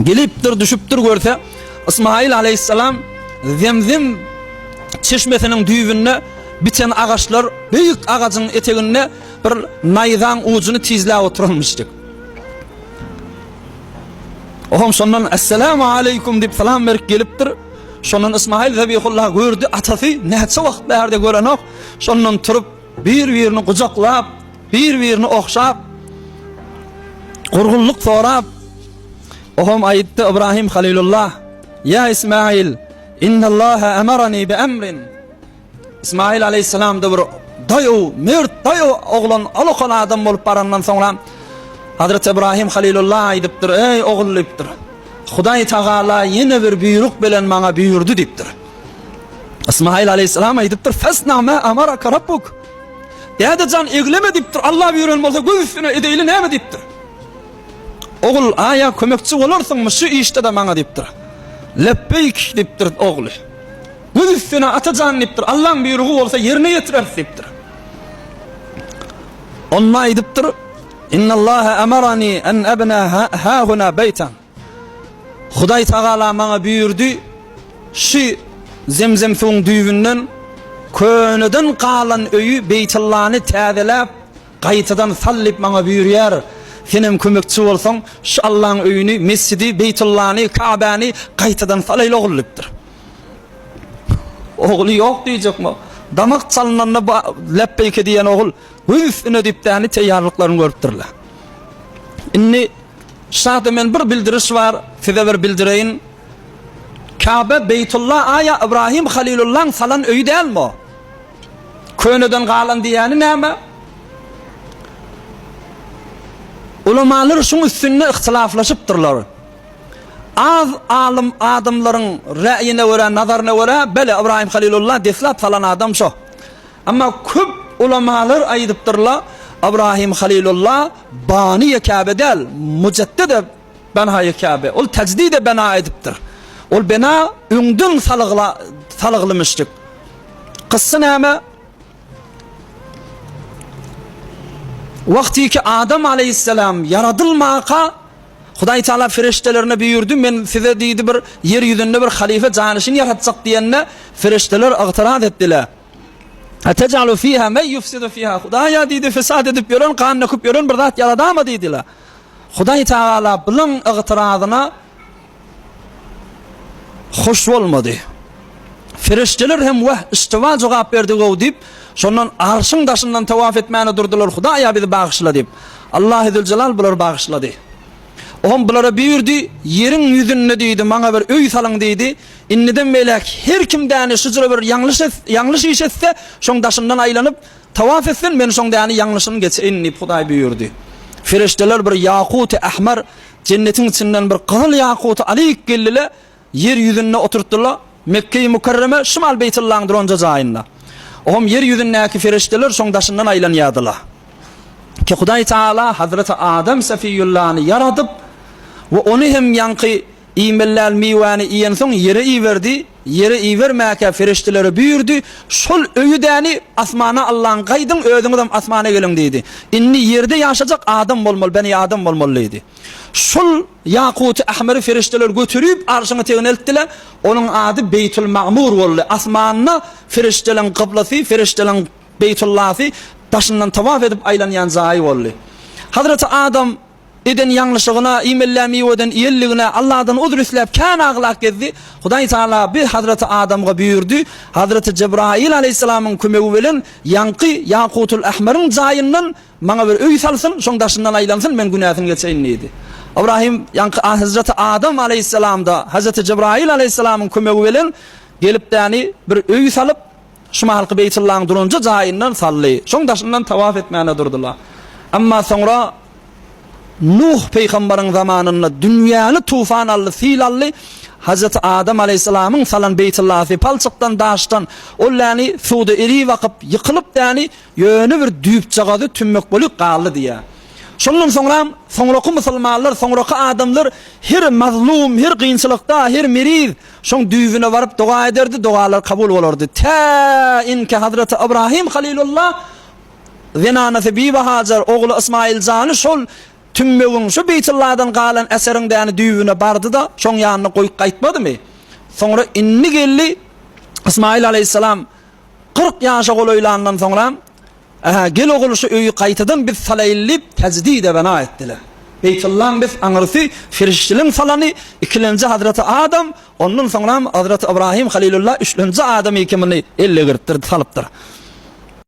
Gelipdir, düşüpdir görse, Ysmaýyl aleýhissalam Zemzem çeşmesiniň düýbünde biten agaçlar, beýik agajyň eteginde bir naýzaň ujuny tizläp oturanmyşdyk. Oňam şondan Esselamu aleýkum diýip salam berip gelipdir. Şondan Ysmaýyl Zabihullah gördi, atasy näçe wagt bärde görenok. Şondan turup bir-birini gujaklap, bir-birini ogşap, gurgunlyk sorap, Oňam aýtdy Ybrahym Halilullah, Ýa Ismail, innallaha amarani bi emrin. Ismail aleýhissalam-da bir daýaw, mert daýaw oglan, alakan adam bolup barandan soňra Hazreti Ybrahym Halilullah aýdypdyr, Eý ogul diýipdir. Hudaý Tagala ýene bir buýruk bilen maňa buýurdy diýipdir. Ismail aleýhissalam aýdypdyr, Fasna ma amaraka rabbuk. Däde jan egleme diýipdir. Allah buýran bolsa göz üstüne edeýli näme diýipdir. Ogul, aýa kömekçi bolarsyňmy şu işde-de maňa diýipdir. Lepbeýk diýipdir ogly. Göz üstüne ata jan diýipdir. Allaň buýrugy bolsa ýerine ýetireris diýipdir. Onda aýdypdyr, Innallaha amarani an abna hahuna beýtan. Hudaý Tagala maňa buýurdy, şu Zemzem suwuň düýbünden köneden galan öýi Beýtullany täzeläp, Gaýtadan sal diýip maňa buýurýar. Senem kömekçi bolsaň, şu Allaň öýüni, mesjidi, Beýtullany, Kabäni gaýtadan salaýly ogul diýipdir. Ogly ýok diýjekmi? Damak çalynanda lepbeýke diýen ogul göz üstüne diýip däni teýýarlyklaryny görüpdirler. Indi şada men bir bildiriş bar, size bir bildireýin. Kabe, Beýtulla aýa Ybrahym Halylullaň salan öýi dälmi o? Köneden galan diýýäni näme? Ulamalar şuň üstünde yhtylaflaşypdyrlar. Az alym adamlaryň räýine görä, nazaryna görä, bele, Ybraýym Halilullah deslap salan adam şo. Emma köp ulamalar aýdypdyrlar, Ybraýym Halilullah bany Käbe däl, mujaddede Benaýy Käbe. Ol tejdide bena edipdir. Ol bena öňden salygla salygly müşrik. Kyssa näme? Wagtyky Adam aleýhissalam ýaradylmaka Hudaý Taala ferişdelerine buýurdy, men size diýdi bir ýer ýüzünde bir halyfa janyşyn ýaratjak diýende ferişdeler ygtyraz etdiler. Atejalu fiha men yufsidu fiha. Hudaýa diýdi fesat edip ýören, gan döküp ýören bir zat ýaradama diýdiler. Hudaý Tagala bulaň ygtyrazyna hoş bolmady. Ferişdeler hem wah, iştiba jogap berdi-gow diýip, şondan arşyň daşyndan tawaf etmäne durdular, Hudaýa bizi bagyşla diýip. Allahy Züljelal bulary bagyşlady. Oňam bulara buýurdy, Ýeriň ýüzünde diýdi, maňa bir öý salyň diýdi. Indiden beýläk her kim däne şujra bir ýalňyş ýalňyş iş etse, şoň daşyndan aýlanyp, Tawaf etsin, men şoň däni ýalňyşyny geçeýin diýip Hudaý buýurdy. Ferişdeler bir ýakuty ahmar, jennetiň içinden bir gyzyl ýakuty alyp geldiler, ýer ýüzünde oturtdylar, Mekgeýi Mükerreme, şimal Beýtullaň duranja jaýynda. Oňam ýer ýüzündäki ferişdeler şoň daşyndan aýlanýardylar. Ki Hudaý Tagala Hazreti Adam Safiýullany ýaradyp we ony hem ýaňky Iýmeli däl miwäni iýensoň ýere iberdi, ýere ibermäkä perişdelere buýurdy, Şol öýi däni asmana allaň gaýdyň, özüňizem asmana geliň diýdi. Indi ýerde ýaşajak adam bolmaly, beni adam bolmaly diýdi. Şol ýakuty ahmeri perişdeler göterip arşyň etegine eltdiler. Onuň ady Beýtul Magmur boldy. Asmanda perişdeleň kyblasy, perişdeleň Beýtullasy, daşyndan tawaf edip aýlanýan jaýy boldy. Hazreti Adam Eden ýalňyşygyna, iýmeli miweden iýenligine Allahdan uzr isläp kän aglap gezdi. Hudaý Tagala bir Hazreti Adamga buýurdy, Hazreti Jebraýyl aleýhissalamyň kömegi bilen ýaňky Ýakutul Ahmaryň jaýyndan maňa bir öý salsyn, şoň daşyndan aýlansyn, men günäsini geçeýin diýdi. Ybrahym ýaňky Hazreti Adam aleýhissalamda Hazreti Jebraýyl aleýhissalamyň kömegi bilen gelip däni bir öý salyp, Şu mahalky Beýtullaň duranja jaýyndan saldy. Şoň daşyndan tawaf etmäne durdular. Emma soňra Nuh pygambaryň zamanynda dünýäni tufan aldy, sil aldy. Hazreti Adam aleýhissalamyň salan Beýtullasy palçykdan, daşdan, ol däni suwda erip akyp, ýykylyp däni ýöne bir düýpjagazy tümmek bolup galdy diýýär. Şondan soňram soňraky musulmanlar, soňraky adamlar her mazlum, her kynçylykda, her meriz Şoň düýbüne baryp doga ederdi, dogalar kabul bolardy. Tä inki Hazreti Ybrahym Halilullah zenanasy Bibi Hajar, ogly Ysmaýyl jany şol. Tümmegiň şu Beýtulladan galan eseriň däni düýbüne bardy-da, şoň ýanyna goýup gaýtmadymy? Soňra indi geldi, Ysmaýyl alaýhyssalam 40 ýaşa golaýlandan soňra, Ähä, gel ogul şu öýi gaýtadan biz salaýyl diýip, täjdide bina etdiler. Beýtullaň biz aňyrsy ferişdeliň salany, ikilenji Hazreti Adam, ondan soňram Hazreti Ybrahym Halilullah üçlenji adam eke muny elle giripdir, salypdyr.